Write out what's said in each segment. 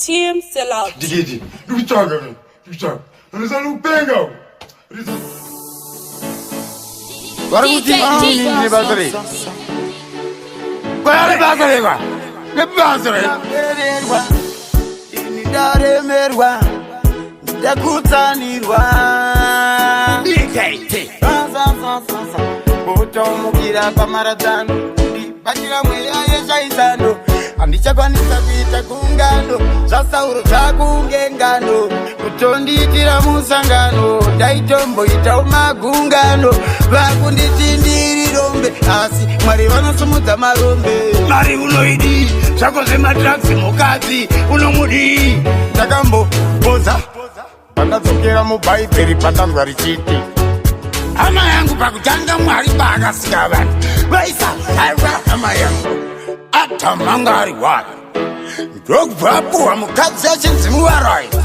Team Sellout. Ndikiti, ndikutsvaga mina, ndikutsvaga. Ndisana kupenga. Vari kuti DJ ini basa rei? Kwari basa rei kwa? Nebasa rei? Ndapererwa, ini ndaremerwa, ndakutsanirwa. DKT. Sasa, kutomukira pamaradzano, ndibatira mweya yeshaisano, handichakwanisa kuita gungano, zvasauro zvakunge ngano, kutondiitira musangano, ndaitomboitawo magungano, vakunditi ndiri rombe, asi Mwari vanosumudza marombe. Mari unoidii? Zvako zvemadrugs mukadzi unomudii? Ndakambopoza pandadzokera mubhaibheri pandanzwa richiti Hama yangu, pakutanga Mwari paakasika vanhu vaisazvarwa. Hama yangu, Adhamu anga ari wani, ndokubva apuhwa mukadzi achinzi muvaraizi,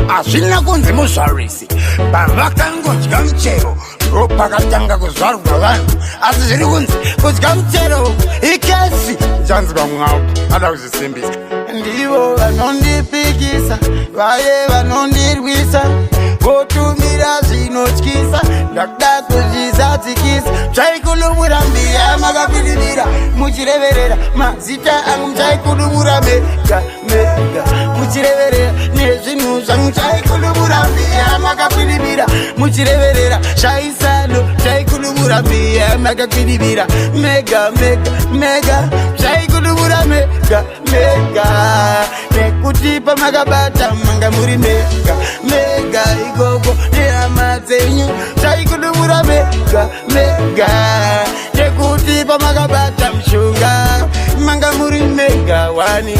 hazvina kunzi muzvarisi. Pavakangodya muchero ndopakatanga kuzvarwa vanhu, asi zviri kunzi kudya muchero ikesi Chanzwa mwawo, ada kuzvisimbisa. Ndivo vanondipikisa, vaye vanondirwisa, votumira zvinotyisa, ndakuda kuzvizadzikisa. Muchaikulumura mbiya makakwidibira muchireverera mazita angu, muchaikulumura mega mega muchireverera nezvinhu zvangu, muchaikulumura mbiya makakwidibira muchireverera shaisano, muchaikulumura mbiya makakwidibira mega mega mega, muchaikulumura mega mega, nekuti pamakabata manga muri mega mega ikoko nehama dzenyu, chaikudubura mega mega, nekuti pamakabata mushonga manga muri mega wani.